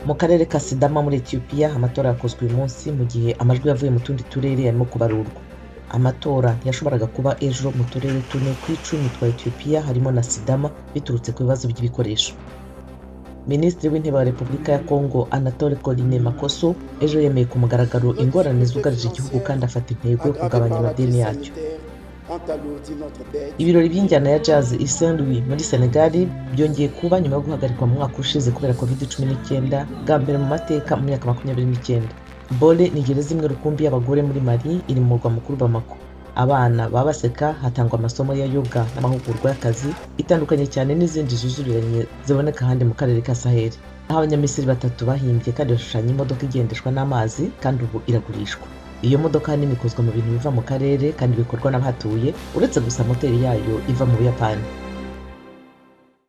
Mu karere ka Sidama muri Etiyopiya, amatora yakozwe uyu munsi mu gihe amajwi yavuye mu tundi turere yarimo kubarurwa. Amatora ntiyashoboraga kuba ejo mu turere 4 ku 10 twa Etiyopiya, harimo na Sidama, biturutse ku bibazo by'ibikoresho. Minisitiri w'Intebe wa Repubulika ya Kongo, Anatole Colline Makosso, ejo yemeye ku mugaragaro ingorane zugarije igihugu kandi afata intego yo kugabanya amadeni yacyo. Ibirori by'injyana ya jazz i Saint Louis muri Senegal byongeye kuba nyuma yo guhagarikwa mu mwaka ushize kubera COVID-19, bwa mbere mu mateka mu myaka 29. Bole ni gereza imwe rukumbi y'abagore muri Mali, iri mu murwa mukuru Bamako. Abana baba baseka, hatangwa amasomo ya yoga n'amahugurwa y'akazi. Itandukanye cyane n'izindi zuzuriranye ziboneka ahandi mu karere ka Saheli. Aho Abanyamisiri batatu bahimbye kandi bashushanya imodoka igendeshwa n'amazi, kandi ubu iragurishwa. Iyo modoka ahanini ikozwe mu bintu biva mu karere kandi bikorwa n'abahatuye, uretse gusa moteri yayo iva mu Buyapani.